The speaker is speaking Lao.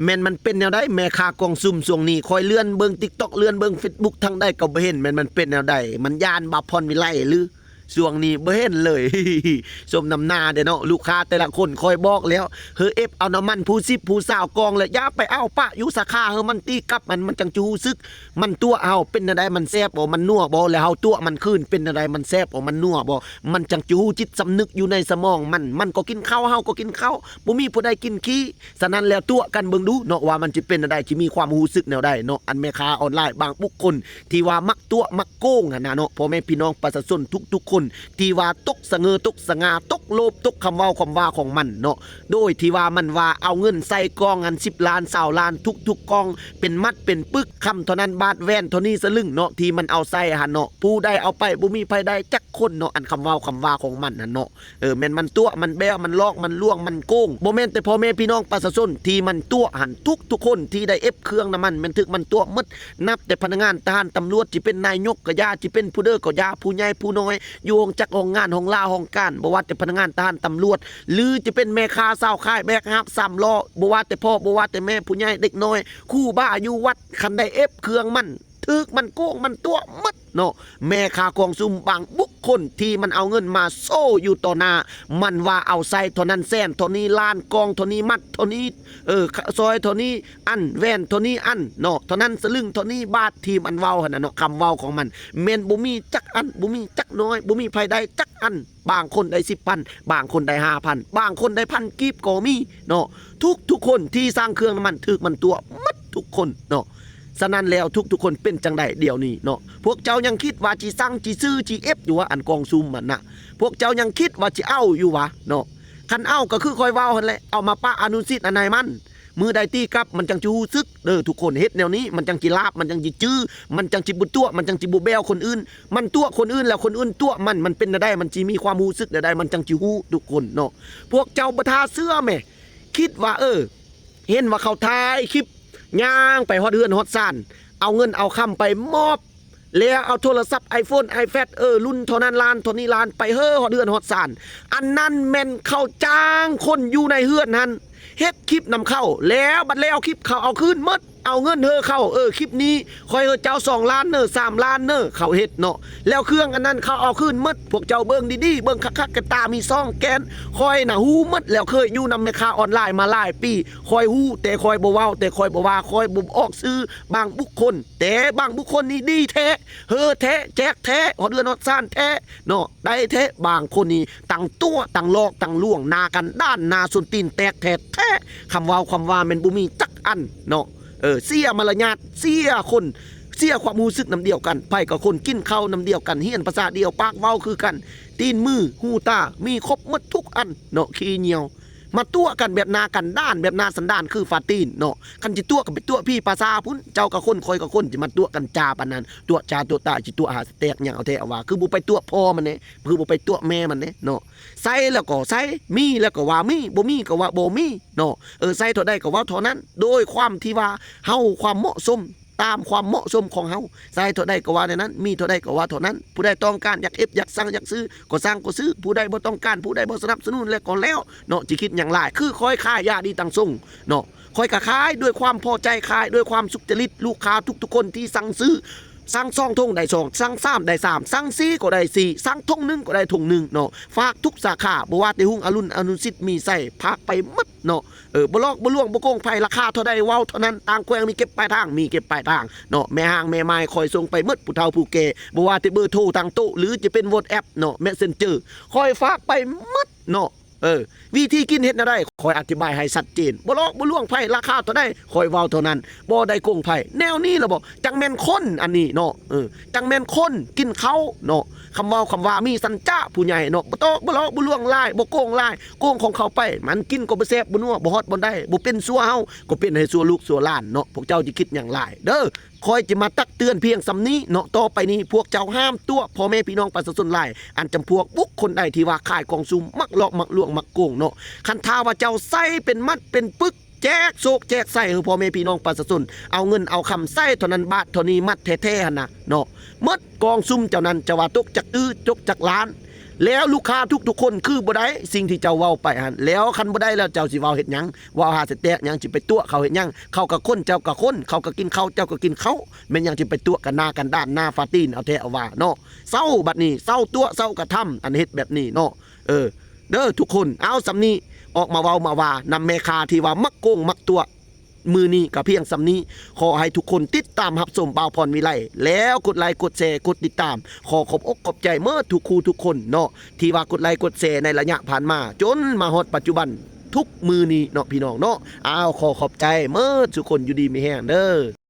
ແມ່ນມັນເປັນແນວໃດ ແມ່ຄ້າກ່ອງສຸ່ມ? ຊ່ວງນີ້ຂ້ອຍເລື່ອນເບິ່ງ TikTok ເລື່ອນເບິ່ງ Facebook ທາງໃດກໍບໍ່ເຫັນ ແມ່ນມັນເປັນແນວໃດ? ມັນຢ້ານບ່າວພອນວິໄລຫຼື? ຊ່ວງນີ້ບໍ່ເຫັນເລີຍ ສົມນ້ຳໜ້າເດ້ເນາະ ລູກຄ້າແຕ່ລະຄົນ. ຂ້ອຍບອກແລ້ວ ເຮີເອັບເອົານຳມັນຜູ້ສິບຜູ້ຊາວກ່ອງ ແລ້ວຢ່າໄປເອົາ ປະຢູ່ສາຂາ ເຮີມັນຕີກັບ ມັນ ມັນຈັ່ງຈະຮູ້ສຶກ ມັນຕົວະເຮົາເປັນແນວໃດ ມັນແຊບບໍ່ ມັນນົວບໍ່ ແລ້ວເຮົາຕົວະມັນຄືນເປັນແນວໃດ ມັນແຊບບໍ່ ມັນນົວບໍ່ ມັນຈັ່ງຈະຮູ້ຈິດສຳນຶກຢູ່ໃນສະໝອງມັນ. ມັນກໍກິນເຂົ້າ ເຮົາກໍກິນເຂົ້າ ບໍ່ມີຜູ້ໃດກິນຂີ້. ສະນັ້ນແລ້ວຕົວະກັນເບິ່ງດູເນາະ ວ່າມັນຊິເປັນແນວໃດ ຊິມີຄວາມຮູ້ສຶກແນວໃດເນາະ. ອັນແມ່ຄ້າອອນລາຍບາງບຸກຄົນທີ່ວ່າມັກຕົວະມັກໂກງຫັ້ນນະເນາະ ພໍ່ແມ່ພີ່ນ້ອງປະຊາຊົນທຸກໆຄົນ ທີ່ວ່າຕົກສະເຫງີ ຕົກສະຫງ່າ ຕົກໂລບ ຕົກຄຳເວົ້າຄຳວ່າຂອງມັນເນາະ ໂດຍທີ່ວ່າມັນວ່າເອົາເງິນໃສ່ກ່ອງຫັ້ນ ສິບລ້ານ ຊາວລ້ານ ທຸກໆກ່ອງ ເປັນມັດເປັນປຶກ ຄຳເທົ່ານັ້ນບາດ ແຫວນເທົ່ານີ້ສະລຶງເນາະ ທີ່ມັນເອົາໃສ່ຫັ້ນເນາະ. ຜູ້ໃດເອົາໄປ ບໍ່ມີໃຜໄດ້ຈັກຄົນເນາະ ອັນຄຳເວົ້າຄຳວ່າຂອງມັນຫັ້ນເນາະ. ເອີ ແມ່ນມັນຕົວະ ມັນແບວ ມັນຫຼອກ ມັນລວງ ມັນໂກງ. ບໍ່ແມ່ນແຕ່ພໍ່ແມ່ພີ່ນ້ອງປະຊາຊົນທີ່ມັນຕົວະຫັ້ນ ທຸກໆຄົນທີ່ໄດ້ເອັບເຄື່ອງນຳມັນ ແມ່ນຖືກມັນຕົວະໝົດ. ນັບແຕ່ພະນັກງານທະຫານຕຳຫຼວດ ຊິເປັນນາຍົກກໍຢ່າ ຊິເປັນຜູ້ເດີກໍຢ່າ ຜູ້ໃຫຍ່ຜູ້ນ້ອຍ ຢູ່ໂຮງຈັກໂຮງງານ ໂຮງລາໂຮງການ ບໍ່ວ່າແຕ່ພະນັກງານທະຫານຕຳຫຼວດ ຫຼື ຈະເປັນແມ່ຄ້າສາວຂາຍແບກຫາບສາມລໍ້ ບໍ່ວ່າແຕ່ພໍ່ ບໍ່ວ່າແຕ່ແມ່ ຜູ້ໃຫຍ່ເດັກນ້ອຍ ຄູບາຢູ່ວັດ ຄັນໄດ້ເອັບເຄື່ອງມັນ ຖືກມັນໂກງມັນຕົວະໝົດເນາະ. ແມ່ຄ້າກ່ອງສຸ່ມບາງບຸກຄົນທີ່ມັນເອົາເງິນມາໂຊຢູ່ຕໍ່ໜ້າ ມັນວ່າເອົາໃສ່ເທົ່ານັ້ນແສນເທົ່ານີ້ລ້ານ ກ່ອງເທົ່ານີ້ມັດເທົ່ານີ້ ເອີ ຊອຍເທົ່ານີ້ອັນ ແຫວນເທົ່ານີ້ອັນເນາະ ເທົ່ານັ້ນສະລຶງເທົ່ານີ້ບາດ ທີ່ມັນເວົ້າຫັ້ນນະເນາະ. ຄຳເວົ້າຂອງມັນແມ່ນບໍ່ມີຈັກອັນ ບໍ່ມີຈັກໜ່ວຍ ບໍ່ມີໃຜໄດ້ຈັກອັນ. ບາງຄົນໄດ້ສິບພັນ ບາງຄົນໄດ້ຫ້າພັນ ບາງຄົນໄດ້ພັນກີບກໍມີເນາະ. ທຸກໆຄົນທີ່ສັ່ງເຄື່ອງນຳມັນ ຖືກມັນຕົວະໝົດທຸກຄົນເນາະ. ສະນັ້ນແລ້ວທຸກໆຄົນເປັນຈັ່ງໃດດຽວນີ້ເນາະ? ພວກເຈົ້າຍັງຄິດວ່າຊິສັ່ງ ຊິຊື້ ຊິເອັບຢູ່ຫວາ? ອັນກ່ອງສຸ່ມຫັ້ນນະ ພວກເຈົ້າຍັງຄິດວ່າຊິເອົາຢູ່ຫວາເນາະ? ຄັນເອົາກໍຄືຂ້ອຍເວົ້າຫັ້ນແຫຼະ ເອົາມາປະອະນຸສິດອັນໃຫ້ມັນ ມື້ໃດຕີກັບມັນຈັ່ງຊິຮູ້ສຶກເດີ ທຸກຄົນ. ເຮັດແນວນີ້ມັນຈັ່ງຊິລາບ ມັນຈັ່ງຊິຈື່ ມັນຈັ່ງຊິບໍ່ຕົວະ ມັນຈັ່ງຊິບໍ່ແບວຄົນອື່ນ. ມັນຕົວະຄົນອື່ນແລ້ວຄົນອື່ນຕົວະມັນ ມັນເປັນແນວໃດ ມັນຊິມີຄວາມຮູ້ສຶກແນວໃດ ມັນຈັ່ງຊິຮູ້ທຸກຄົນເນາະ. ພວກເຈົ້າບໍ່ຖ້າເຊື່ອແມ ຄິດວ່າ ເອີ ເຫັນວ່າເຂົາຖ່າຍຄລິບຍ່າງໄປຮອດເຮືອນຮອດຊານ ເອົາເງິນເອົາຄຳໄປມອບ ແລ້ວເອົາໂທລະສັບ iPhone iPad ເອີ ລຸ້ນເທົ່ານັ້ນລ້ານ ເທົ່ານີ້ລ້ານ ໄປເຮີຮອດເຮືອນຮອດຊານ. ອັນນັ້ນແມ່ນເຂົາຈ້າງຄົນຢູ່ໃນເຮືອນຫັ້ນ ເຮັດຄລິບນຳເຂົາ ແລ້ວບັດແລ້ວຄລິບເຂົາເອົາຄືນໝົດ ເອົາເງິນເຮີເຂົາ ເອີ ຄລິບນີ້ຂ້ອຍເຮີເຈົ້າສອງລ້ານເນີ ສາມລ້ານເນີ ເຂົາເຮັດເນາະ. ແລ້ວເຄື່ອງອັນນັ້ນເຂົາເອົາຄືນໝົດ. ພວກເຈົ້າເບິ່ງດີໆ ເບິ່ງຄັກໆ ກະຕາມີສອງແກນ. ຂ້ອຍນະຮູ້ໝົດແລ້ວ ເຄີຍຢູ່ນຳແມ່ຄ້າອອນລາຍມາຫຼາຍປີ ຂ້ອຍຮູ້ ແຕ່ຂ້ອຍບໍ່ເວົ້າ ແຕ່ຂ້ອຍບໍ່ວ່າ ຂ້ອຍບໍ່ອອກຊື່ບາງບຸກຄົນ. ແຕ່ບາງບຸກຄົນນີ້ດີແທ້ ເຮີແທ້ ແຈກແທ້ ຮອດເຮືອນຮອດຊານແທ້ເນາະ ໄດ້ແທ້. ບາງຄົນນີ້ທັງຕົວະ ທັງຫຼອກ ທັງລວງ ໜ້າກັນດ້ານ ໜ້າສົ້ນຕີນແຕກແທ້ໆ. ຄຳເວົ້າຄຳວ່າແມ່ນບໍ່ມີຈັກອັນເນາະ. ເອີ ເສຍມາລະຍາດ ເສຍຄົນ ເສຍຄວາມຮູ້ສຶກນຳດຽວກັນ. ໃຜກໍຄົນກິນເຂົ້ານຳດຽວກັນ ຮຽນພາສາດຽວ ປາກເວົ້າຄືກັນ ຕີນມືຫູຕາ ມີຄົບໝົດທຸກອັນເນາະ. ຂີ້ຍ່ຽວ ມາຕົວະກັນແບບໜ້າກັນດ້ານ ແບບໜ້າສັນດານຄືຝາຕີນເນາະ. ຄັນຊິຕົວະກໍໄປຕົວະຜີປາສາພຸ້ນ ເຈົ້າກໍຄົນ ຂ້ອຍກໍຄົນ ຊິມາຕົວະກັນຈ້າປານນັ້ນ ຕົວະຈ້າຕົວະຕາ ຊິຕົວະຫາສະແຕກຫຍັງ ເອົາແທ້ເອົາວ່າ. ຄືບໍ່ໄປຕົວະພໍ່ມັນແດ່ ຄືບໍ່ໄປຕົວະແມ່ມັນແດ່ເນາະ. ໃສ່ແລ້ວກໍໃສ່ ມີແລ້ວກໍວ່າມີ ບໍ່ມີກໍວ່າບໍ່ມີເນາະ. ເອີ ໃສ່ເທົ່າໃດກໍເວົ້າເທົ່ານັ້ນ ໂດຍຄວາມທີ່ວ່າເຮົາ ຄວາມເໝາະສົມ ຕາມຄວາມເໝາະສົມຂອງເຮົາ. ໃສ່ເທົ່າໃດກໍວ່າແນວນັ້ນ ມີເທົ່າໃດກໍວ່າເທົ່ານັ້ນ. ຜູ້ໃດຕ້ອງການຢາກເອັບຢາກສັ່ງຢາກຊື້ກໍສັ່ງກໍຊື້ ຜູ້ໃດບໍ່ຕ້ອງການ ຜູ້ໃດບໍ່ສະໜັບສະໜູນແລ້ວກໍແລ້ວເນາະ. ຊິຄິດຫຍັງຫຼາຍ ຄືຂ້ອຍຂາຍຢາດີຕັງຊົງເນາະ ຂ້ອຍກໍຂາຍດ້ວຍຄວາມພໍໃຈ ຂາຍດ້ວຍຄວາມສຸກຈະລິດ. ລູກຄ້າທຸກໆຄົນທີ່ສັ່ງຊື້ ສັ່ງສອງຖົງໄດ້ສອງ ສັ່ງສາມໄດ້ສາມ ສັ່ງສີ່ກໍໄດ້ສີ່ ສັ່ງຖົງໜຶ່ງກໍໄດ້ຖົງໜຶ່ງເນາະ. ຝາກທຸກສາຂາ ບໍ່ວ່າແຕ່ຮຸ່ງອະລຸນ ອະນຸສິດ ມີໄຊ ຝາກໄປໝົດເນາະ. ເອີ ບໍ່ຫຼອກບໍ່ລວງ ບໍ່ໂກງໃຜ ລາຄາເທົ່າໃດເວົ້າເທົ່ານັ້ນ. ຕ່າງແຂວງມີເກັບປາຍທາງ ມີເກັບປາຍທາງເນາະ. ແມ່ຮ້າງແມ່ໝ້າຍ ຂ້ອຍສົ່ງໄປໝົດ ຜູ້ເຖົ້າຜູ້ແກ່ ບໍ່ວ່າແຕ່ເບີໂທທາງໂຕະ ຫຼື ຈະເປັນ WhatsApp ເນາະ Messenger ຂ້ອຍຝາກໄປໝົດເນາະ. ເອີ ວິທີກິນເຮັດແນວໃດ ຂ້ອຍອະທິບາຍໃຫ້ຊັດເຈນ ບໍ່ຫຼອກບໍ່ລວງໃຜ ລາຄາເທົ່າໃດ ຂ້ອຍເວົ້າເທົ່ານັ້ນ ບໍ່ໄດ້ໂກງໃຜ. ແນວນີ້ລະບໍ ຈັ່ງແມ່ນຄົນອັນນີ້ເນາະ. ເອີ ຈັ່ງແມ່ນຄົນກິນເຂົ້າເນາະ. ຄຳເວົ້າຄຳວ່າມີສັນຈະຜູ້ໃຫຍ່ເນາະ ບໍ່ຕອກບໍ່ຫຼອກບໍ່ລວງຫຼາຍ ບໍ່ໂກງຫຼາຍ ໂກງຂອງເຂົາໄປ ມັນກິນກໍບໍ່ແຊບບໍ່ນົວ ບໍ່ຮອດບ່ອນໃດ ບໍ່ເປັນຊົ່ວເຮົາກໍເປັນໃຫ້ຊົ່ວລູກຊົ່ວຫຼານເນາະ. ພວກເຈົ້າຈະຄິດຫຍັງຫຼາຍເດີ ຂ້ອຍຈະມາຕັກເຕືອນພຽງສ່ຳນີ້ເນາະ. ຕໍ່ໄປນີ້ພວກເຈົ້າຫ້າມຕົວະພໍ່ແມ່ພີ່ນ້ອງປະຊາຊົນຫຼາຍ ອັນຈຳພວກບຸກຄົນໃດທີ່ວ່າຂາຍກ່ອງສຸ່ມ ມັກຫຼອກມັກລວງມັກໂກງເນາະ. ຄັນຖ້າວ່າເຈົ້າໃສ່ເປັນມັດເປັນປຶກ ແຈກໂຊກແຈກໄຊໃຫ້ພໍ່ແມ່ພີ່ນ້ອງປະຊາຊົນ ເອົາເງິນເອົາຄຳໃສ່ເທົ່ານັ້ນບາດເທົ່ານີ້ມັດແທ້ໆຫັ້ນນະເນາະ ໝົດກອງສຸ່ມເຈົ້ານັ້ນ ຈະວ່າຕົກຈັກຕື້ຕົກຈັກລ້ານ ແລ້ວລູກຄ້າທຸກໆຄົນຄືບໍ່ໄດ້ສິ່ງທີ່ເຈົ້າເວົ້າໄປຫັ້ນ ແລ້ວຄັນບໍ່ໄດ້ແລ້ວເຈົ້າຊິເວົ້າເຮັດຫຍັງ? ເວົ້າຫາສະແຕກຫຍັງ? ຊິໄປຕົວະເຂົາເຮັດຫຍັງ? ເຂົາກໍຄົນ ເຈົ້າກໍຄົນ ເຂົາກໍກິນເຂົ້າ ເຈົ້າກໍກິນເຂົ້າ ແມ່ນຫຍັງຊິໄປຕົວະກັນໜ້າກັນດ້ານ ໜ້າຟາຕີນ ເອົາແທ້ເອົາວ່າເນາະ. ເຊົາບັດນີ້ ເຊົາຕົວະ ເຊົາກະທຳ ອັນເຮັດແບບນີ້ເນາະ. ເອີ ເດີທຸກຄົນ ເອົາສ່ຳນີ້ ອອກມາເວົ້າມາວ່ານຳແມ່ຄ້າທີ່ວ່າມັກໂກງມັກຕົວະ ມື້ນີ້ກໍພຽງສ່ຳນີ້. ຂໍໃຫ້ທຸກຄົນຕິດຕາມຮັບຊົມບ່າວພອນວິໄລ ແລ້ວກົດໄລ ກົດແຊ ກົດຕິດຕາມ. ຂໍຂອບອົກຂອບໃຈເໝິດທຸກຄູ່ທຸກຄົນເນາະ ທີ່ວ່າກົດໄລກົດແຊໃນໄລຍະຜ່ານມາ ຈົນມາຮອດປັດຈຸບັນທຸກມື້ນີ້ເນາະ ພີ່ນ້ອງເນາະ. ອ້າວ ຂໍຂອບໃຈເໝິດທຸກຄົນ ຢູ່ດີມີແຮງເດີ.